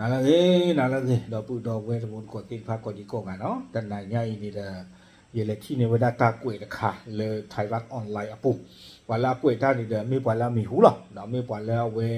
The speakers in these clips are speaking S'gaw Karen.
နၤလၢအဂ့ၤ, နၤလၢအဂ့ၤ, ဒီပုၢ်ဒီဝဲၢ်တံၤသကိးသ့ၣ်တဖၣ်ကိးဒံကိးဂၤနီၤ, တနၤညါအံၤန့ၣ်ဒီး ယလဲၤထံၣ်န့ၢ်ဝဲဒၣ်တၢ်ကွဲးတခါလၢ Thairath Online အပူၤ, ပှၤလၢအကွဲးတၢ်န့ၣ်ဒီး မ့ၢ်ပှၤလၢအမံၤဟူလီၤ, မ့ၢ်ပှၤလၢအဝဲ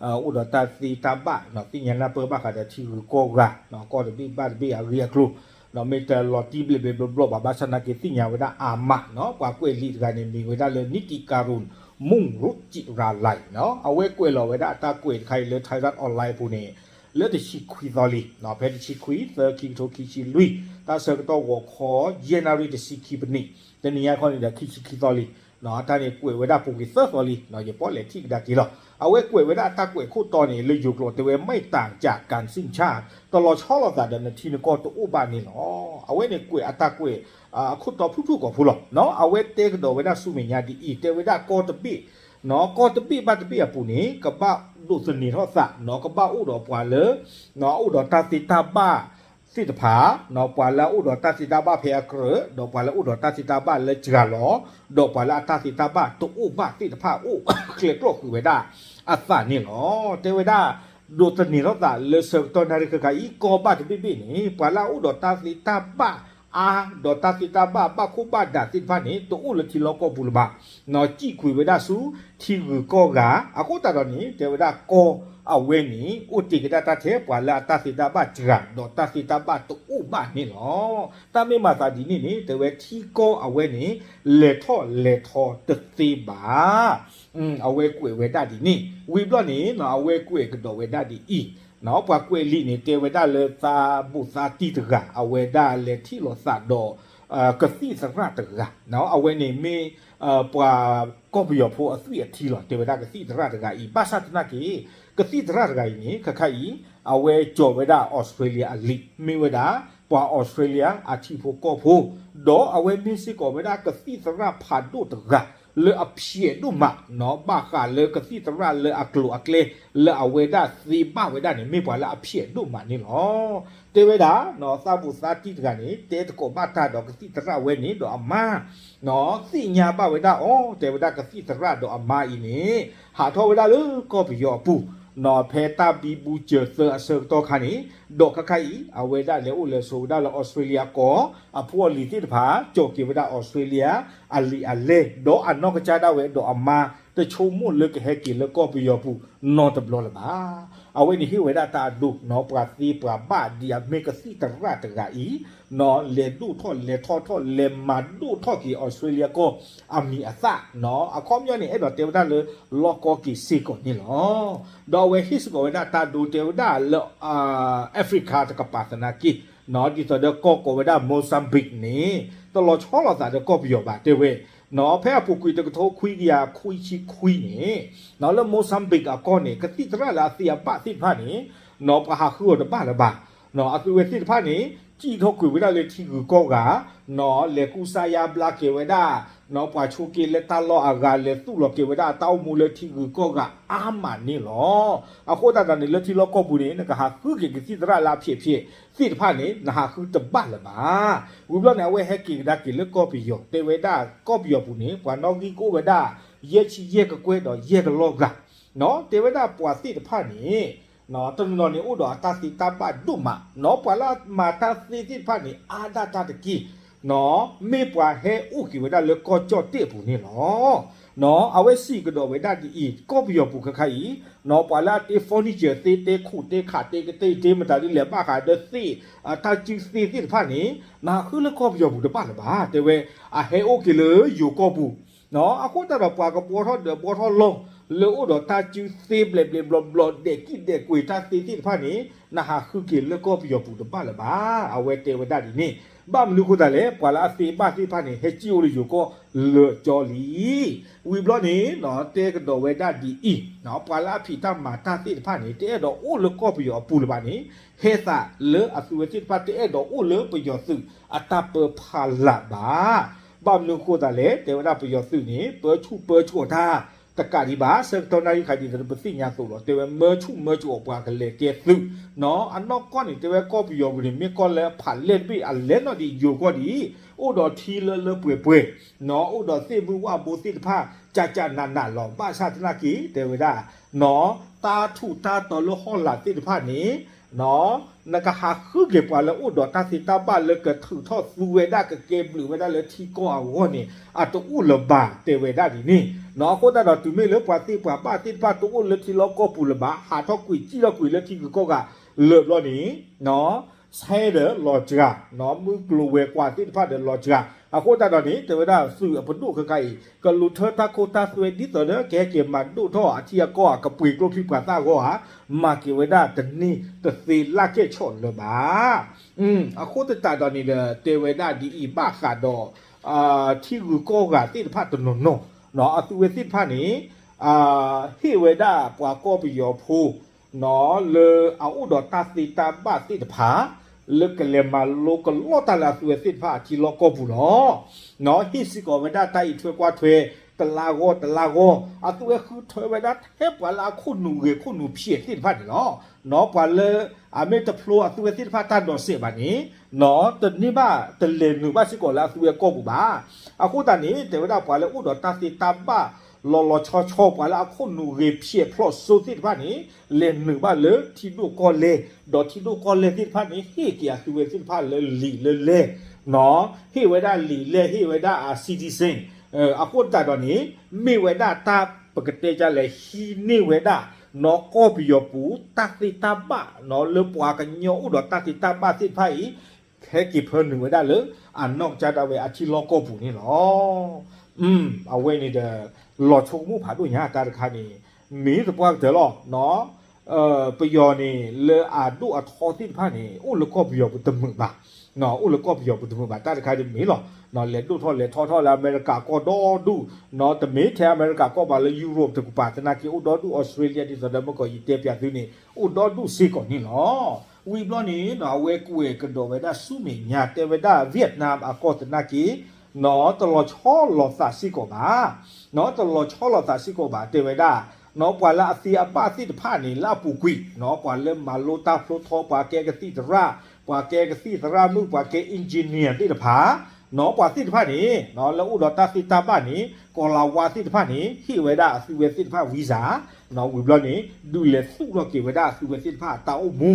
အိၣ်ဒီးတၢ်သ့တၢ်ဘၣ်, သ့ၣ်ညါနၢ်ပၢၢ်ဘၣ်ဃးဒီးထံဂုၤကီၢ်ဂၤ, ကီၢ်တဘ့ၣ်ဘၣ်တဘ့ၣ်အဂ့ၢ်အကျိၤ, မ့ၢ်တလီၤတံၢ်ဘျဲးဘျဲးဘျီဘျီဘၣ်, ဘၣ်ဆၣ်သနာ်က့သ့ၣ်ညါဝဲဒၣ်အါမးနီၤ, ပှၤကွဲးလံာ်တဂၤန့ၣ် မ့ၢ်ဝဲဒၣ်လၢ Nitikaroon Mungrujitralai နီၤ, အဝဲကွဲးလီၤဝဲဒၣ်အတၢ်ကွဲးတခါအံၤလၢ Thairath Online အပူၤန့ၣ် လၢတဆံခွံသီလံ, ဖဲတဆံခွံ သၢ ခံကထိခံဆံလွံၢ်, တၢ်ဆၢကတီၢ်ဂီၤခီ ယဲၢ်နၣ်ရံၣ်တဆံခံပနံး, တနံၤညါခီန့ၣ်ဒီး ခံဆံခံသီလံ, တၢ်န့ၣ်ကွဲးဝဲဒၣ်ပူၤကွံာ်သၢသီလံ, ယပီၣ်လဲၤထံၣ်ကဒါက့ၤလီၤ. အဝဲကွဲးဝဲဒၣ်အတၢ်ကွဲးခိၣ်တီန့ၣ် လၢယိၤကျိာ်တဲဝဲ ไม่ต่างจากการสิ้นชาติ, တလီၤဆီလိာ်သးဒီးနထံနကီၢ်တအိၣ်ဘၣ်န့ၣ်လီၤ. အဝဲန့ၣ်ကွဲးအတၢ်ကွဲး အခိၣ်တီဖုၣ်ဖုၣ်ကိာ်ဖိလီၤ. အဝဲတဲကဒီးဝဲဒၣ်ဆူမဲာ်ညါဒ်အံၤ, တဲဝဲဒၣ်ကီၢ်တဘ့ၣ် ကီၢ်တဘ့ၣ်ဘၣ်တဘ့ၣ်အပူၤန့ၣ် ကဘၣ်ဒိးသန့ၤထီၣ်သးနီၤ, ကဘၣ်အိၣ်ဒီးပှၤလၢ အိၣ်ဒီးတၢ်သ့တၢ်ဘၣ်သ့ၣ်တဖၣ်, ပှၤလၢအအိၣ်ဒီးတၢ်သ့တၢ်ဘၣ်ဖဲအကြၢး, ဒီးပှၤလၢအအိၣ်ဒီးတၢ်သ့တၢ်ဘၣ်လၢစှၤလီၤ, ဒီးပှၤလၢအတၢ်သ့တၢ်ဘၣ်တအိၣ်ဘၣ်သ့ၣ်တဖၣ်အိၣ်ကျဲကျီဃုာ်ဝဲဒၣ်အသးန့ၣ်လီၤ. တဲဝဲဒၣ် ဒိးသန့ၤထီၣ်သးလၢဆၢကတီၢ်နၣ်ရံၣ်ခဲခါအံၤ ကီၢ်ဘၣ်တဘ့ၣ်ဘ့ၣ်န့ၣ် ပှၤလၢအအိၣ်ဒီးတၢ်သ့တၢ်ဘၣ်အါ ဒီးတၢ်သ့တၢ်ဘၣ်ဘၣ်ခိၣ်ဘၣ်ဒးသ့ၣ်တဖၣ်န့ၣ် တအိၣ်လၢထံလီၢ်ကီၢ်ပူၤလၢၤဘၣ်, စံၣ်ကွံာ်ဝဲဒၣ်ဆူထံဂုၤကီၢ်ဂၤ, အဃိသတးဒီးန့ၣ် တဲဝဲဒၣ်ကီၢ်အဝဲန့ၣ် အိၣ်တ့ၢ်ကဒါတၢ်ထဲပှၤလၢအတၢ်သ့တၢ်ဘၣ်စှၤ ဒီးတၢ်သ့တၢ်ဘၣ်တအိၣ်ဘၣ်န့ၣ်လီၤ. တၢ်မ့ၢ်မၤသးဒ်န့ၣ်န့ၣ် တဲဝဲထံကီၢ်အဝဲန့ၣ် လဲၤထီၣ်လဲၤထီတသ့ဘၣ်. အဝဲကွဲးဝဲဒၣ်ဒ်န့ၣ် ဝံၤဘျီန့ၣ် အဝဲကွဲးကဒီးဝဲဒၣ်ဒ်အံၤ, ပှၤကွဲးလံာ်န့ၣ် တဲဝဲဒၣ်လၢသးဘူးသးတံၢ်တဂၤ အဝဲဒၣ်လဲၤထံၣ်လိာ်သးဒီး ကသံၣ်သရၣ်တဂၤ, အဝဲန့ၣ်မ့ၢ် ပှၤကီၢ်ပယီၤဖိအသွံၣ်အထံလီၤ. တဲဝဲဒၣ်ကသံၣ်သရၣ်တဂၤအံၤ ဘၣ်ဆၣ်သနာ်က့ ကသံၣ်သရၣ်တဂၤအံၤန့ၣ် ခဲခါအံၤ အဝဲကၠီၤဝဲဒၣ်အီစထြ့လယါအလံာ် မ့ၢ်ဝဲဒၣ် ပှၤအီစထြ့လယါအထံဖိကီၢ်ဖိ, ဒီးအဝဲမ့ၢ်စ့ၢ်ကီးဝဲဒၣ်ကသံၣ်သရၣ်ဖးဒိၣ်တဂၤ လၢအဖျဲးဒိၣ်မးနီၤ, ဘၣ်ဃးလၢကသံၣ်သရၣ်လၢအကျိၤအကျဲ လၢအဝဲဒၣ်သ့ဘၣ်ဝဲဒၣ်န့ၣ် မ့ၢ်ပှၤလၢအဖျဲးဒိၣ်မးန့ၣ်လီၤ. တဲဝဲဒၣ် သးဘူးသးတံၢ်တဂၤန့ၣ် တဲသကိးဘၣ်တၢ်ဒီးကသံၣ်သရၣ်ဝဲန့ၣ်ဒီးအမါ သ့ၣ်ညါဘၣ်ဝဲဒၣ်အီၤ, တဲဝဲဒၣ်ကသံၣ်သရၣ်ဒီးအမါအံၤန့ၣ် ဟးထီၣ်ဝဲဒၣ်လၢကီၢ်ပယီၤအပူၤ, ဖဲတၢ်ဘံဘူစၢၤသၢအဆၢကတီၢ်ခါန့ၣ်, ဒီးခဲခါအံၤ အဝဲဒၣ်လဲၤအိၣ်လဲၤဆိးဝဲဒၣ်လၢအီစထြ့လယါကီၢ်, အဖိအလံၤသ့ၣ်တဖၣ် ကၠီၤက့ၤဝဲဒၣ်အီစထြ့လယါအလံာ်အလဲၢ်, ဒီးအနီၢ်ကစၢ်ဒၣ်ဝဲဒီးအမါ တဆိကမိၣ်လၢကဟဲက့ၤလၢကီၢ်ပယီၤပူၤနီတဘျီလၢၤဘၣ်. အဝဲန့ၣ်ဟ့ၣ်ဝဲဒၣ်တၢ်အဒိနီၤ, ပှၤသ့ပှၤဘၣ်ဒ်အမ့ၢ်ကသံၣ်သရၣ်တဂၤအံၤ လဲၤဒိၣ်ထီၣ်လဲၤထီၣ်ထီၣ်လဲၤမၤဒိၣ်ထီၣ်က့ၤအီစထြ့လယါကီၢ်အမံၤအသၣ်, အခီပညီန့ၣ် အဲၣ်ဒိးတဲဝဲဒၣ်လၢ လီၢ်ကီက့ၤစ့ၢ်ကီးန့ၣ်လီၤ. ဒီးအဝဲဟ့ၣ်စ့ၢ်ကီးဝဲဒၣ်တၢ်ဒိတဲဝဲဒၣ်လၢ Africa တကပၤသနာ်က့ ဒ်သိးဒီးကီၢ်ကိးဝဲဒၣ် Mozambique န့ၣ် တလီၤဆီလိာ်သးဒီးကီၢ်ပယီၤဘၣ် တဲဝဲ ဖဲအပူၤကွံာ်တကထိခွံကယၤခွံဆံခွံန့ၣ် လၢ Mozambique အကီၢ်န့ၣ် ကသံၣ်သရၣ်လၢအသ့အဘၣ်သ့ၣ်တဖၣ်န့ၣ် ပှၤဟးဃုအီၤတဘၣ်လၢၤဘၣ်. အသုဝဲသ့ၣ်တဖၣ်န့ၣ် စံၣ်ထီၣ်ကွံာ်ဝဲဒၣ်လၢထံဂုၤကီၢ်ဂၤ, လဲၤကူစါယါဘျါက့ၤဝဲဒၣ် ပှၤဆိးက့လၢတၢ်လီၢ်အဂၤ လဲၤသူၣ်လီၤက့ၤဝဲဒၣ်အတၢ်အိၣ်မူလၢထံဂုၤကီၢ်ဂၤအါမးန့ၣ်လီၤ. အဃိသတးဒီးန့ၣ် လၢထံလီၢ်ကီၢ်ပူၤန့ၣ် နကဟးဃုက့ၤကသံၣ်သရၣ်လၢအဖျဲးဖျဲးသ့ၣ်တဖၣ်န့ၣ် နဟးဃုတဘၣ်လၢၤဘၣ်. ဝံၤဘျီန့ၣ် အဝဲဟဲက့ၤကဒါက့ၤလၢကီၢ်ပယီၤ တဲဝဲဒၣ်ကီၢ်ပယီၤပူၤန့ၣ် ပှၤနီၣ်ဂံၢ်ကအိၣ်ဝဲဒၣ် ယဲၢ်ဆံယဲၢ်ကကွဲၢ်ဒီးယဲၢ်ကလီၢ်ဂၤ, တဲဝဲဒၣ်ပှၤသ့ၣ်တဖၣ်န့ၣ် တနီၤန့ၣ်အိၣ်ဒီးအတၢ်သ့တၢ်ဘၣ်ဒိၣ်မး, ပှၤလၢအမၤတၢ်သ့သ့ၣ်တဖၣ်န့ၣ် အါဒၣ်တၢ်တက့ၢ်, မ့ၢ်ပှၤဟဲအိၣ်က့ၤဝဲဒၣ်လၢကီၢ်ကၠီၣ်တဲၣ်အပူၤန့ၣ်လီၤ. အဝဲစံးကဒီးဝဲဒၣ်ဒ်အံၤ, ကီၢ်ပယီၤပူၤခဲခါအံၤ ပှၤလၢအတ့ furniture သ့ တ့ခိၣ်တ့ခးတ့ကတ့ၢ်တ့မတၤဒ်လဲၣ် ဘၣ်ဃးဒီးသ့ၣ် တၢ်စုသ့သ့ၣ်တဖၣ်န့ၣ် နဟးဃုလၢကီၢ်ပယီၤပူၤတဘၣ်လၢၤဘၣ်. တဲဝဲ အဟဲအိၣ်က့ၤလၢယိၤကီၢ်ပူၤ အဃိသတးဒီးပှၤကဘှီထီၣ်ဒၢးဘှီထီၣ်လီၢ် လၢအိၣ်ဒီးတၢ်စုသ့ဘျဲးဘျဲးဘျီဘျီ ဒဲးကံၣ်ဒဲးကွ့ၤတၢ်သ့သ့ၣ်တဖၣ်န့ၣ် နဟးဃုက့ၤလၢကီၢ်ပယီၤပူၤတဘၣ်လၢၤဘၣ်. အဝဲတဲဝဲဒၣ်ဒ်န့ၣ်, ဘၣ်မနုၤအဃိသတးလဲၣ် ပှၤလၢအသ့ဘၣ်သ့ၣ်တဖၣ်န့ၣ် ဟဲစံၣ်အိၣ်လၢယိၤကီၢ်လၢာ်ကၠီလံ. ဝံၤဘျီန့ၣ် တဲကဒီးဝဲဒၣ်ဒ်အံၤ, ပှၤလၢအဖံးတၢ်မၤတၢ်သ့ၣ်တဖၣ်န့ၣ် တအဲၣ်ဒိးအိၣ်လၢကီၢ်ပယီၤအပူၤလၢၤဘၣ်န့ၣ် ဟဲသးလၢအသုဝဲသ့ၣ်တဖၣ်တအဲၣ်ဒိးအိၣ်လၢပယီၤသုးအတၢ်ပၢဖးလၢ်ဘၣ်. ဘၣ်မနုၤအဃိသတးလဲၣ် တဲဝဲဒၣ်ပယီၤသုးန့ၣ် ပၢဆူၣ်ပၢစိးတၢ်တကးဒံးဘၣ်. ဆၢကတီၢ်နၣ်ရံၣ်ခါဒ်သိးဒီးပသ့ၣ်ညါသိးလီၤ တဲဝဲမၢဆူၣ်မၢစိးအပှၤကလဲၤကဲသုး အနီၢ်ကီၢ်န့ၣ် တဲဝဲကီၢ်ပယီၤပူၤန့ၣ် မ့ၢ်ကီၢ်လၢဖးလဲၢ်တဘ့ၣ် အလဲၤနီၣ်ဒံးယိၤကီၢ်ဒံး အိၣ်ဒီးထံလၢလၢပှဲၤပှဲၤ အိၣ်ဒီးသ့ၣ်မုၢ်ဝၣ်ဘိသ့ၣ်တဖၣ် ကၠးကၠးနးနးလီၤ. ဘၣ်ဆၣ်သနာ်က့ တဲဝဲဒၣ် တၢ်ထူးတၢ်တီၤလၢဟီၣ်လာ်သ့ၣ်တဖၣ်န့ၣ် နကဟးဃုက့ၤပှၤလၢအိၣ်ဒီးတၢ်သ့တၢ်ဘၣ်လၢကထုးထီၣ်သူဝဲဒၣ် ကကဲဘျုးဝဲဒၣ်လၢထံကီၢ်အဂီၢ်န့ၣ် အတအိၣ်လၢၤဘၣ် တဲဝဲဒၣ်ဒ်န့ၣ်. အဃိသတးဒီး တုၤမ့ၢ်လၢပှၤသ့ပှၤဘၣ်သ့ၣ်တဖၣ်တအိၣ်လၢထံလီၢ်ကီၢ်ပူၤလၢၤဘၣ် ဟးထီၣ်ကွံာ်စံၣ်ထီၣ်ကွံာ်လၢထံဂုၤကီၢ်ဂၤလၢာ်ဘျီန့ၣ် ဆဲဒီးလီၤစှၤ, မုၢ်ကျိၤဝဲၤကွာ်သ့ၣ်တဖၣ်ဒီးလီၤစှၤ. အဃိသတးဒီးန့ၣ် တဲဝဲဒၣ်သုးအပဒိၣ်ခဲခါအံၤ ကလူၤထၢတၢ်ခိတၢ်သွဲဒ်သိးဒီး ကဟဲက့ၤမၤဒိၣ်ထီၣ်အထံအကီၢ်အကပှ့ၤကျိချံပှၤသၣ်အဂီၢ်ဧါ, မၤက့ၤဝဲဒၣ်တန့ၢ်တသ့လၢ်ကဲၣ်ဆိးလၢၤဘၣ်. အဃိသတးဒီးန့ၣ်ဒီး တဲဝဲဒၣ်ဒ်အံၤဘၣ်ဃးဒီး ထံဂုၤကီၢ်ဂၤသ့ၣ်တဖၣ်တနီၤနီၤ, အသုဝဲသ့ၣ်တဖၣ်န့ၣ် ဟ့ၣ်ဝဲဒၣ်ပှၤကီၢ်ပယီၤဖိ လၢအအိၣ်ဒီးတၢ်သ့တၢ်ဘၣ်သ့ၣ်တဖၣ် လၢကလဲၤမၤလိကလီၢ်တၢ်လၢအသုဝဲသ့ၣ်တဖၣ်အထံလီၢ်ကီၢ်ပူၤလီၤ. ဟ့ၣ်စ့ၢ်ကီးဝဲဒၣ်တၢ်အံးထွဲကွၢ်ထွဲ တလါဂီၢ်တလါဂီၢ် အသုဝဲဃုထၢဝဲဒၣ်ထဲပှၤလၢအခိၣ်နူာ်ဂ့ၤခိၣ်နူာ်ဖျဲးသ့ၣ်တဖၣ်န့ၣ်လီၤ. ပှၤလၢအမ့ၢ်တဖျိအသုဝဲသ့ၣ်တဖၣ်တၢ်ဒိးစဲးဘၣ်န့ၣ် တန့ၢ်ဘၣ်တလဲၤနုာ်ဘၣ်စ့ၢ်ကီးလၢအသုဝဲကီၢ်ပူၤဘၣ်. အဃိသတးန့ၣ် တဲဝဲဒၣ်ပှၤလၢအိၣ်ဒီးတၢ်သ့တၢ်ဘၣ်လီၤလီၤဆီဆီ ပှၤလၢအခိၣ်နူာ်ဂ့ၤဖျဲးဖျိးစိသ့ၣ်တဖၣ်န့ၣ် လဲၤနုာ်ဘၣ်လၢထံဒိၣ်ကီၢ်လဲၢ်, ဒီးထံဒိၣ်ကီၢ်လဲၢ်သ့ၣ်တဖၣ်န့ၣ် ဟ့ၣ်က့ၤအသုဝဲသ့ၣ်တဖၣ်လၢလံာ်လၢလဲၢ် ဟ့ၣ်ဝဲဒၣ်လံာ်လဲၢ် ဟ့ၣ်ဝဲဒၣ်အ citizen အဃိသတးဒီးန့ၣ် မ့ၢ်ဝဲဒၣ်တၢ်ပကတဲဒ်လဲၣ် ဟံးန့ၢ်ဝဲဒၣ် နီၢ်ကီၢ်ပယီၤပူၤ တၢ်သ့တၢ်ဘၣ်လၢပှၤကညီအိၣ်ဒီးတၢ်သ့တၢ်ဘၣ်သ့ၣ်တဖၣ်အံၤ ဟဲက့ၤဖၢနုာ်ဝဲဒၣ်လၢ အနီၢ်ကစၢ်ဒၣ်ဝဲအထံလီၢ်ကီၢ်ပူၤန့ၣ်လီၤ. အဝဲန့ၣ်ဒီး လီၤဆိကမိၣ်ဖးဒိၣ်ညါတၢ်တခါန့ၣ် မ့ၢ်သပှၢ်ကတၢၢ်လီၤ. ပယီၤန့ၣ် လၢအဒိၣ်အထီသ့ၣ်တဖၣ်န့ၣ် အိၣ်လၢကီၢ်ပယီၤပူၤတမုာ်ဘၣ်, အိၣ်လၢကီၢ်ပယီၤပူၤတမုာ်ဘၣ် တၢ်တခါဒ်မ့ၢ်လီၤ. လဲၤဒိၣ်ထီၣ်လဲၤထီထီၣ်လၢအမဲရကၤကီၢ်ဒီဒူၣ်, တမ့ၢ်ထဲအမဲရကၤကီၢ်ဘၣ် လၢယူရိးတကပၤသနာ်က့ အိၣ်ဒီဒူၣ် အီစထြ့လယါ ဒ်သိးဒီးမုၢ်ကီးယတဲပၠးသုန့ၣ် အိၣ်ဒီဒူၣ်စ့ၢ်ကီးန့ၣ်လီၤ. ဝံၤဘျီန့ၣ် အဝဲကွဲးကဒီးဝဲဒၣ်ဆူမဲာ်ညါ တဲဝဲဒၣ် Vietnam အကီၢ်သနာ်က့ တလီၤဆီလိာ်သးစ့ၢ်ကီးဘၣ်, တလီၤဆီလိာ်သးစ့ၢ်ကီးဘၣ် တဲဝဲဒၣ် ပှၤလၢအသ့အဘၣ်သ့ၣ်တဖၣ်န့ၣ် လၢအပူၤကွံာ် ပှၤလၢမၤလိတၢ်ဖျိထီ ပှၤကဲကသံၣ်သရၣ်, ပှၤကဲကသံၣ်သရၣ်မုၣ်, ပှၤကဲ engineer သ့ၣ်တဖၣ်, ပှၤသ့ၣ်တဖၣ်န့ၣ် လၢအိၣ်ဒီးတၢ်သ့တၢ်ဘၣ်န့ၣ် ကီၤလၤဝါသ့ၣ်တဖၣ်န့ၣ် ဟ့ၣ်ဝဲဒၣ်အသုဝဲသ့ၣ်တဖၣ် visa ဝံၤဘျီန့ၣ် ဒုးလဲၤသူၣ်ထီၣ်က့ၤဝဲဒၣ်အသုဝဲသ့ၣ်တဖၣ်အတၢ်အိၣ်မူ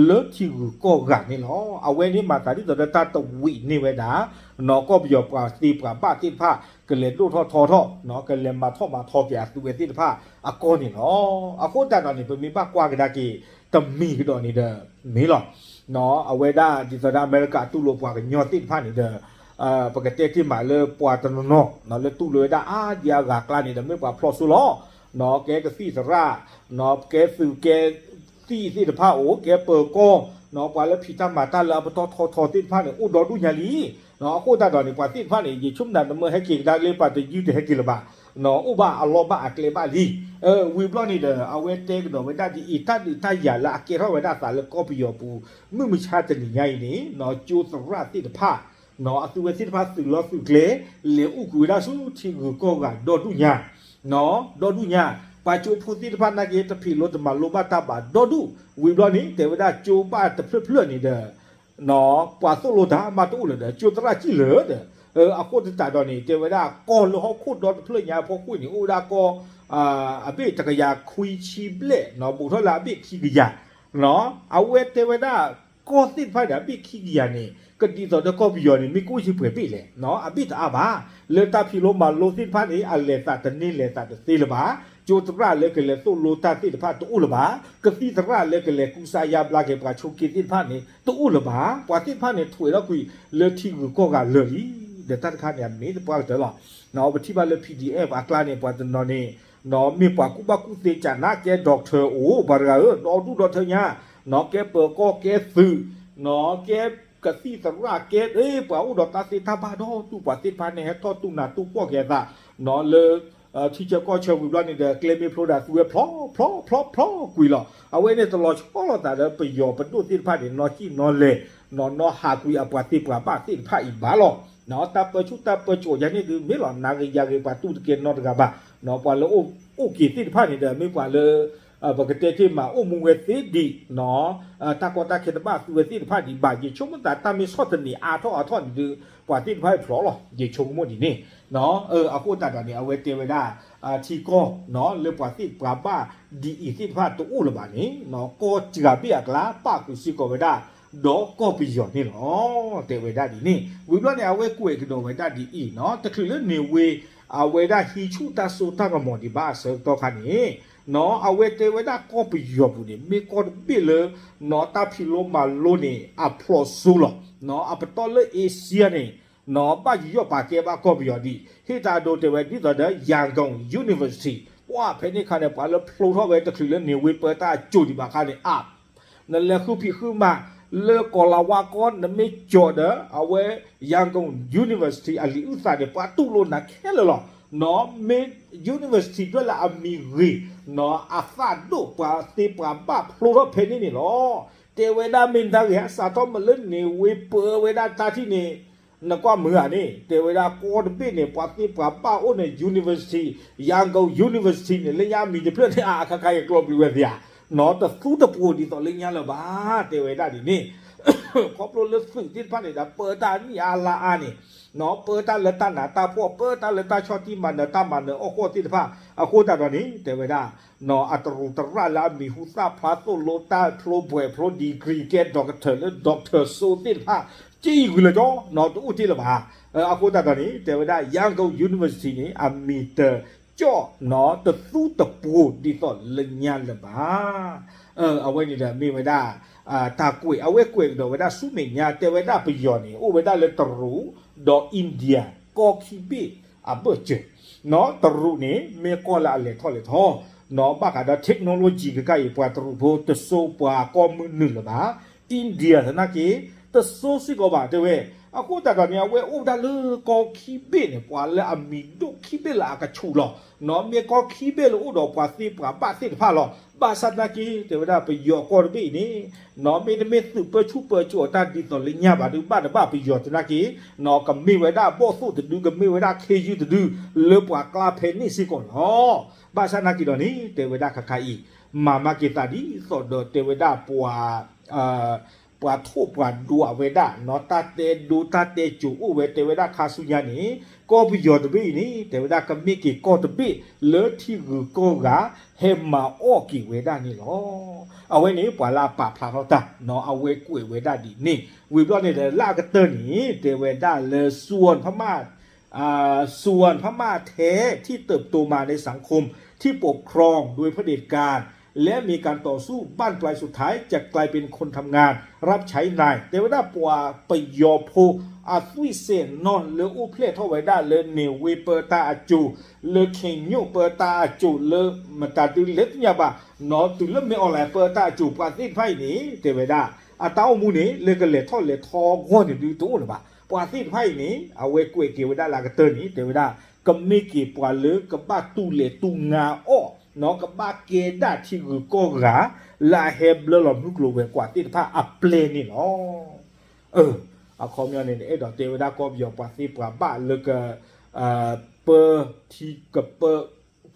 လၢထံဂုၤကီၢ်ဂၤန့ၣ်လီၤ. အဝဲန့ၣ်မၤသးဒ်သိးဒီးတၢ်တဝံးန့ၢ်ဝဲဒၣ် နီၢ်ကီၢ်ပယီၤပှၤသ့ပှၤဘၣ်သ့ၣ်တဖၣ် ကလဲၤဒိၣ်ထီၣ်ထီထီၣ် ကလဲၤမၤထီၣ်မၤထီက့ၤအသုဝဲသ့ၣ်တဖၣ်အကီၢ်န့ၣ်လီၤ. အဃိသတးဒီးန့ၣ် ပမ့ၢ်ဘၣ်ကွၢ်ကဒါက့ၤ တမံၤကဒီးန့ၣ်ဒီး မ့ၢ်လီၤ. အဝဲဒၣ်ဒ်သိးဒီးအမဲရကၤတူၢ်လိာ်ပှၤကညီသ့ၣ်တဖၣ်န့ၣ်ဒီး ပကတဲတ့ၢ်မးလၢပှၤတနီၤနီၤ လၢတူၢ်လိာ်ဝဲဒၣ်အါဒံအါဂၤအကျါန့ၣ်ဒီး မ့ၢ်ပှၤဖျီၣ်စိလီၤ. ကဲကသံၣ်သရၣ် ကဲသုးကဲသံၣ်သ့ၣ်တဖၣ်အိၣ် ကဲပၢၤကီၢ် ပှၤလၢဖံးတၢ်မၤတၢ်လၢအပတီၢ်ထီထီသ့ၣ်တဖၣ်န့ၣ် အိၣ်ဒီဒူၣ်ညါလံ. အဃိသတးဒီးန့ၣ် ပှၤသ့ၣ်တဖၣ်န့ၣ် ယဆိကမိၣ်နမ့ၢ်ဟဲက့ၤကဒါလၢပှၤတယုၢ်တဟဲက့ၤလၢၤဘၣ်, အိၣ်ဘၣ်အလီၢ်ဘၣ်အကျဲဘၣ်လံ. ဝံၤဘျီန့ၣ်ဒီး အဝဲတဲကဒီးဝဲဒၣ်ဒ်အံၤ တၢ်ဒုးတၢ်ယၤလၢအကဲထီၣ်ဝဲဒၣ်အသးလၢကီၢ်ပယီၤပူၤ မုၢ်မဆါတနံၤညါအံၤန့ၣ် ကၠိသရၣ်သ့ၣ်တဖၣ် အသုဝဲသ့ၣ်တဖၣ်သုးလီၢ်သုးကျဲ လဲၤအိၣ်ကွံာ်ဝဲဒၣ်ဆူထံဂုၤကီၢ်ဂၤဒီဒူၣ်ညါ ဒီဒူၣ်ညါ ပှၤကၠိဖိသ့ၣ်တဖၣ်နာ်က့ တဖံးလိတမၤလိဘၣ်တၢ်ဘၣ်ဒီဒူၣ် ဝံၤဘျီန့ၣ် တဲဝဲဒၣ်ကၠိဘၣ်တဖျၢၣ်ဖျၢၣ်န့ၣ်ဒီး ပှၤသိၣ်လိတၢ်မးတအိၣ်လၢၤဒီး ကၠိသရၣ်စံၣ်လၢၤဒီး အဃိသတးဒီးန့ၣ် တဲဝဲဒၣ်ကီၢ်လၢဟီၣ်ခိၣ်ဒီတဖျၢၣ်ညါအဖီခိၣ်န့ၣ် အိၣ်ဝဲဒၣ်ကီၢ် အဘ့ၣ်တကယၤခွံဆံဘျဲၣ် ဘူးထီၣ်လၢအဘ့ၣ်ခံကယၤ အဝဲတဲဝဲဒၣ် ကီၢ်သ့ၣ်တဖၣ်န့ၣ် အဘ့ၣ်ခံကယၤန့ၣ် ကဒ်သိးဒီးကီၢ်ပယီၤန့ၣ် မ့ၢ်ကအိၣ်ဆံပှဲၤဘ့ၣ်လဲၣ် အဘ့ၣ်တအါဘၣ်. လၢတၢ်ဖံးလိမၤလိသ့ၣ်တဖၣ်န့ၣ် အလဲၤသးတန့ၢ်လဲၤသးတသ့လၢၤဘၣ်. ကၠိသရၣ်လၢကလဲၤသိၣ်လိတၢ်သ့ၣ်တဖၣ်တအိၣ်လၢၤဘၣ်. ကသံၣ်သရၣ်လၢကလဲၤကူစါယါဘျါက့ၤပှၤဆိးက့သ့ၣ်တဖၣ်န့ၣ် တအိၣ်လၢၤဘၣ်. ပှၤသ့ၣ်တဖၣ်န့ၣ် ထွဲးထီၣ်ကွံာ်လၢထံဂုၤကီၢ်ဂၤလၢာ်လံ. ဒီးတၢ်တခါန့ၣ် အမ့ၢ်သပှၢ်ကတၢၢ်လီၤ. ပထံၣ်ဘၣ်လၢ P D F အကျါန့ၣ် ပှၤတနီၤန့ၣ် မ့ၢ်ပှၤကူၣ်ဘၣ်ကူၣ်သ့ကနး ကဲ doctor အိၣ် ပှၤတဂၤဧၢ ဒီဒူၣ်ဒီထၢညါ ကဲပၢၤကီၢ် ကဲသုး ကဲကသံၣ်သရၣ် ကဲ ပှၤအိၣ်ဒီးတၢ်သ့တၢ်ဘၣ်ဒီဒူၣ် ပှၤသ့ၣ်တဖၣ်န့ၣ် ဟဲထီၣ်တူၢ်နးတူၢ်ဖှီၣ်က့ၤအသး လၢ ထံဆၢကီၢ်ဆၢဝံၤဘျီန့ၣ်ဒီး ကျဲမ့ၢ်ဖျိဒီး သူဝဲဖျီဖျီဖျီဖျီကွံာ်လီၤ. အဝဲန့ၣ်တလီၤဆီလိာ်သးဒီးပယီၤပဒိၣ်သ့ၣ်တဖၣ်န့ၣ် နီၢ်စံၣ်နီၢ်လဲၤ နီၢ်နီၢ်ဟးကွံာ်အပှၤသ့ပှၤဘၣ်သ့ၣ်တဖၣ်အံၤဘၣ်လီၤ. တၢ်ပၢဆူၣ်တၢ်ပၢကၠိယၤန့ၣ်ဒုးမ့ၢ်လီၤ နၤဂ့ၤယၤဂ့ၤ ပှၤတူၢ်တကဲနီတဂၤဘၣ်. ပှၤလၢအိၣ်က့ၤသ့ၣ်တဖၣ်န့ၣ်ဒီး မ့ၢ်ပှၤလၢ ပကတဲတ့ၢ်မး အိၣ်မူဝဲသ့ဒံး တၢ်ကီတၢ်ခဲတဘၣ်သူဝဲသ့ၣ်တဖၣ်ဒံးဘၣ်. ယဆိကမိၣ်သးတၢ်မ့ၢ်ဆီၣ်သနံးအါထီၣ်အါထီၣ်န့ၣ်ဒီး ပှၤသ့ၣ်တဖၣ်ဖျိးလီၤ. ယဆိကမိၣ်ဒ်န့ၣ် အဃိသတးဒီးန့ၣ် အဝဲတဲဝဲဒၣ် ထံကီၢ် လၢပှၤသ့ၣ်ပှၤဘၣ်ဒ်အံၤသ့ၣ်တဖၣ်တအိၣ်လၢၤဘၣ်န့ၣ် ကီၢ်စှၤဘ့ၣ်အကျါ ပၣ်ဃုာ်စ့ၢ်ကီးဝဲဒၣ် ဒီးကီၢ်ပယီၤန့ၣ်လီၤ. တဲဝဲဒၣ်ဒ်န့ၣ် ဝံၤဘျီန့ၣ် အဝဲကွဲးကဒီးဝဲဒၣ်ဒ်အံၤ တချုးလၢန့ၣ်ဝ့ၢ် အဝဲဒၣ်ဟံးဆူၣ်တၢ်စိတၢ်ကမီၤဒံးဘၣ်အဆၢကတီၢ်ခါန့ၣ် အဝဲတဲဝဲဒၣ်ကီၢ်ပယီၤပူၤန့ၣ် မ့ၢ်ကီၢ်တဘ့ၣ်လၢ တၢ်ဖံးလိမၤလိန့ၣ် အဖျိးစိလီၤ. အပတီၢ်လၢ Asia န့ၣ် ဘၣ်ယိၣ်ပာ်ကဲဘၣ်ကီၢ်ပယီၤဒံး ဟ့ၣ်တၢ်ဒိတဲဝဲဒ်သိးဒီး Yangon University ပှၤဖဲန့ၣ်ခါန့ၣ် ပှၤလၢဖျိထီၣ်ဝဲတချုးလၢန့ၣ်ဝ့ၢ်ပၢတၢ်အစိၤဒံးဘၣ်ခါန့ၣ် အါ နလဲၤဃုဖံးဃုမၤ လၢကီၤလၤဝါကီၢ် နမ့ၢ်ကၠီၤဒီး အဝဲ Yangon University အလံာ်အုၣ်သးန့ၣ် ပှၤတူၢ်လိာ်နၤခဲလၢာ်လီၤ. မ့ၢ် University ဒွဲၣ်လၢအမံၤဂ့ၤ အသၣ်ဒိၣ် ပှၤသ့ပှၤဘၣ်ဖျိထီၣ်ဖဲန့ၣ်န့ၣ်လီၤ. တဲဝဲဒၣ်မ့ၢ်တၢ်ဂ့ၤ စးထီၣ်မ့ၢ်လၢန့ၣ်ဝ့ၢ်ပၢဝဲဒၣ်တၢ်ထံၣ်န့ၣ် နကွၢ်မုာ်ဧါန့ၣ် တဲဝဲဒၣ်ကီၢ်တဘ့ၣ်န့ၣ် ပှၤသ့ပှၤဘၣ်အိၣ်န့ၣ် University Yangon University န့ၣ် လၢညါအမံၤတဖျၢၣ်န့ၣ် အါ ခါခါအံၤကျီပျံၤဝဲသ့ဧါ တသူတပှိၤဒ်သိးလၢညါလၢၤဘၣ် တဲဝဲဒၣ်ဒ်န့ၣ် ခီဖျိလၢသုးသ့ၣ်တဖၣ်န့ၣ်ဒီး ပၢတၢ်နံၣ်အါလါအါန့ၣ် ပၢတၢ်လၢတၢ်နးတၢ်ဖှီၣ် ပၢတၢ်လၢတၢ်ဆီၣ်တံၢ်မၤနၢၤ တၢ်မၤနၢၤအီၣ်ဃီၣ်သ့ၣ်တဖၣ် အဃိသတးဒီးန့ၣ် တဲဝဲဒၣ် အတရူးတရၣ်လၢအမံၤဟူသၣ်ဖျါသိၣ်လိတၢ်ဖျိဘှဲးဖျိ degree ကဲ doctor လၢ doctor စိသ့ၣ်တဖၣ် ကံၣ်အံၤဂုၤလၢကၠီ တအိၣ်တ့ၢ်လၢၤဘၣ်. အဃိသတးဒီးန့ၣ် တဲဝဲဒၣ် Yangon University န့ၣ် အမံၤတကၠီၣ် တသူတပှိၤဒ်သိးလၢညါလၢၤဘၣ်. အဝဲန့ၣ်ဒီးမ့ၢ်ဝဲဒၣ် တၢ်ကွဲး အဝဲကွဲးကဒီးဝဲဒၣ်ဆူမဲာ်ညါ တဲဝဲဒၣ်ပယီၤန့ၣ် အိၣ်ဝဲဒၣ်လၢတရူး ဒီး India ကီၢ်ခံဘ့ၣ်အဘၢၣ်စၢၤ တရူးန့ၣ် မ့ၢ်ကီၢ်လၢအလဲၤထီၣ်လဲၤထီ ဘၣ်ဃးဒီး technology ကကါအံၤ ပှၤတရူးဖိတစိပှၤကီၢ်မုၢ်နုာ်လၢၤဘၣ်. India သနာ်က့ တစိစ့ၢ်ကီးဘၣ်တဲဝဲ. အဃိသတးဒီးန့ၣ် အဝဲအိၣ်ဝဲဒၣ်လၢကီၢ်ခံဘ့ၣ်န့ၣ် ပှၤလၢအမံၤဒိၣ်ခံဘ့ၣ်လၢအကဆူးလီၤ. မ့ၢ်ကီၢ်ခံဘ့ၣ်လၢအိၣ်ဒီးပှၤသ့ပှၤဘၣ်သ့ၣ်တဖၣ်လီၤ. ဘၣ်ဆၣ်သနာ်က့ တဲဝဲဒၣ်ပယီၤကီၢ်တဘ့ၣ်အံၤန့ၣ် မ့တမ့ၢ်သုးပၢဆူၣ်ပၢစိးအတၢ်ဒ်သိးလၢညါဘၣ်ဒုး ဘၣ်တဘၣ်ပယီၤသနာ်က့ ကမ့ၢ်ဝဲဒၣ်ဘီၣ်သိၣ်တဒု ကမ့ၢ်ဝဲဒၣ်ခ့ယုၢ်တဒု လၢပှၤကျါဖဲန့ၣ်စ့ၢ်ကီးလီၤ. ဘၣ်ဆၣ်သနာ်က့ဒီးန့ၣ် တဲဝဲဒၣ်ခါခါအံၤ မၤမၤက့ၤသးဒ်သိးဒီးတဲဝဲဒၣ်ပှၤ ပှၤထိၣ်ပှၤဒွးဝဲဒၣ် တၢ်တဲဒိတၢ်တဲစိၤအိၣ်ဝဲ တဲဝဲဒၣ်ခါဆူညါန့ၣ် ကီၢ်ပယီၤတဘ့ၣ်အံၤန့ၣ် တဲဝဲဒၣ်ကမ့ၢ်က့ၤကီၢ်တဘ့ၣ်လၢထံဂုၤကီၢ်ဂၤ ဟဲမၤအီၣ်က့ၤဝဲဒၣ်န့ၣ်လီၤ. အဝဲန့ၣ် ပှၤလၢအပာ်ဖျါထီၣ်တၢ် အဝဲကွဲးဝဲဒၣ်ဒ်န့ၣ် ဝံၤဘျီန့ၣ်ဒီးလၢအကတၢၢ်န့ၣ် တဲဝဲဒၣ်လၢ ส่วนพม่า อ่า ส่วนพม่าแท้ที่เติบโตมาในสังคมที่ปกครองโดยเผด็จการ และมีการต่อสู้บั้นปลายสุดท้ายจะกลายเป็นคนทำงานรับใช้นาย တဲဝဲဒၣ်ပှၤပယီၤဖိ အသွံၣ်စဲၤနီၢ်လၢအိၣ်ဖျဲၣ်ထီၣ်ဝဲဒၣ်လၢန့ၣ်ဝ့ၢ်ပၢတၢ်အစိၤ လၢခ့ညိၣ်ပၢတၢ်အစိၤ လၢမတၤဒုးလဲၤသ့ၣ်ညါဘၣ် နီၢ်တုၤလၢမ့ၢ် online ပၢတၢ်အစိၤ ပှၤသ့ၣ်တဖၣ်အံၤန့ၣ် တဲဝဲဒၣ် အတၢ်အိၣ်မူန့ၣ် လၢကလဲၤထီၣ်လဲၤထီအဂီၢ်န့ၣ်ဒုးတအိၣ်လၢၤဘၣ်. ပှၤသ့ၣ်တဖၣ်အံၤန့ၣ် အဝဲကွဲးက့ၤဝဲဒၣ်လၢအကတၢၢ်န့ၣ် တဲဝဲဒၣ် ကမ့ၢ်က့ၤပှၤလၢကဘၣ်တူၢ်လဲၤတူၢ်ငါအီၣ် ကဘၣ်ကဲဒၣ်ထံဂုၤကီၢ်ဂၤ လၢအဟဲဘျၢလီၤမုၢ်ကျိၤဝဲၤကွာ်သ့ၣ်တဖၣ်အပျဲၢ်န့ၣ်လီၤ. အခီပညီန့ၣ် အဲၣ်ဒိးတဲဝဲဒၣ်ကီၢ်ပယီၤပှၤသ့ပှၤဘၣ်လၢက ပၢထံကပၢ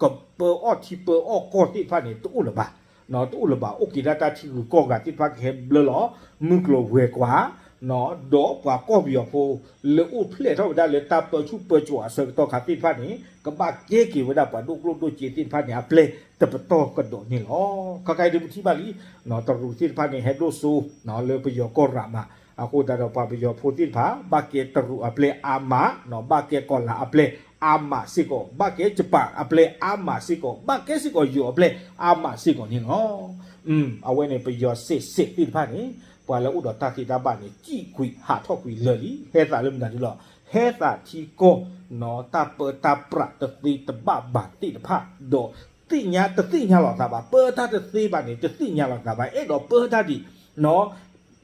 ကပၢအီၣ်ထံပၢအီၣ်ကီၢ်သ့ၣ်တဖၣ်န့ၣ် တအိၣ်လၢၤဘၣ်. တအိၣ်လၢၤဘၣ် အိၣ်က့ၤဒၣ်တၢ်ထံဂုၤကီၢ်ဂၤသ့ၣ်တဖၣ်ကဟဲဘျၢလီၤ မုၢ်ကျိၤဝဲၤကွာ် ဒီးပှၤကီၢ်ပယီၤဖိ လၢအိၣ်ဖျဲၣ်ထီၣ်ဝဲဒၣ်လၢတၢ်ပၢဆူၣ်ပၢစိးအဆၢကတီၢ်ခါသ့ၣ်တဖၣ်န့ၣ် ကဘၣ်ကဲက့ၤဝဲဒၣ်ပှၤဒိၣ်ကျိၣ်ဒိၣ်စ့သ့ၣ်တဖၣ်န့ၣ် အပျဲၢ်တပတီၢ်ကဒီးန့ၣ်လီၤ. ခါခါအံၤဒုးပထံၣ်ဘၣ်လံ တရူးသ့ၣ်တဖၣ်န့ၣ် ဟဲဒိၣ်စိ လၢပယီၤကီၢ်ရးမး အဃိသတးဒီးပှၤပယီၤဖိသ့ၣ်တဖၣ် ဘၣ်ကဲတရူးအပျဲၢ်အါမး ဘၣ်ကဲကီၤလၤအပျဲၢ်အါမးစ့ၢ်ကီး ဘၣ်ကဲယပၣ်အပျဲၢ်အါမးစ့ၢ်ကီး ဘၣ်ကဲစ့ၢ်ကီးယိၤအပျဲၢ်အါမးစ့ၢ်ကီးန့ၣ်လီၤ. အဝဲန့ၣ်ပယီၤစဲးစဲးသ့ၣ်တဖၣ်န့ၣ် ပှၤလၢအိၣ်ဒီးတၢ်သ့တၢ်ဘၣ်န့ၣ် စံၣ်ကွံာ်ဟးထီၣ်ကွံာ်လၢာ်လံ ဟဲသးလၢမနုၤဒ်လီၤ ဟဲသးထံကီၢ် တၢ်ပၢတၢ်ပြးတသ့တဘၣ်ဘၣ်သ့ၣ်တဖၣ် ဒီးသ့ၣ်ညါတသ့ၣ်ညါလီၤသးဘၣ် ပၢတၢ်တသ့ဘၣ်န့ၣ် တသ့ၣ်ညါလီၤသးဘၣ် အဲၣ်ဒိးပၢတၢ်ဒံး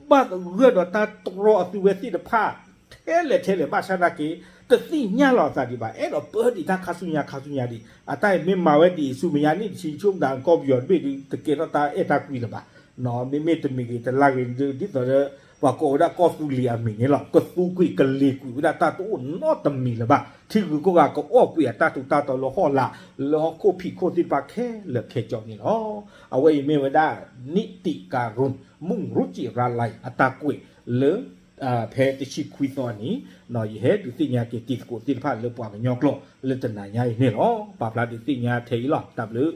ဘၣ်သဂၢၢ်ဒီးတၢ်တြီအသုဝဲသ့ၣ်တဖၣ် ထဲလဲၣ်ထဲလဲၣ်ဘၣ်ဆၣ်သနာ်က့ တသ့ၣ်ညါလီၤသးဒံးဘၣ် အဲၣ်ဒိးပၢဒံးတၢ်ခါဆူညါခါဆူညါဒံး အတၢ်အံၤမ့ၢ်မၤဝဲဒ်အံၤဆူမဲာ်ညါနံၣ်တဆံ ဆူမဲာ်ညါကီၢ်ပယီၤတဘ့ၣ်ဒုး တကဲထီၣ်တၢ်အဲၣ်တၢ်ကွံလၢၤဘၣ် မ့မ့ၢ်တမံၤဂ့ၤတလါဂ့ၤဒ်သိးဒီး ပှၤကိးဝဲဒၣ်ကီၢ်သူလ့ၤအမံၤန့ၣ်လီၤ. ကသူကွံာ်ကလ့ၤကွံာ်ဝဲဒၣ်တၢ်တအိၣ်နီတမံၤလၢၤဘၣ်. ထံဂုၤကီၢ်ဂၤကအီၣ်ကွံာ်အတၢ်ထူးတၢ်တီၤလၢဟီၣ်လာ် လၢဟီၣ်ခိၣ်ဖံးခိၣ်သ့ၣ်တဖၣ်ခဲလၢာ်ခဲဆ့န့ၣ်လီၤ. အဝဲအံၤမ့ၢ်ဝဲဒၣ် နံၣ်တံးကၤရူၢ် မုၢ်ရူၢ်ကံးရၤလါ အတၢ်ကွဲးလၢ ဖဲတဆံခွံသီန့ၣ် ယဟဲဒုးသ့ၣ်ညါက့ၤတံၤသကိးသ့ၣ်တဖၣ်လၢပှၤကညီကျိာ်လၢတနၤညါအံၤန့ၣ်လီၤ. ပာ်ဖျါဒုးသ့ၣ်ညါထဲအံၤလီၤ. တၢ်ဘျုး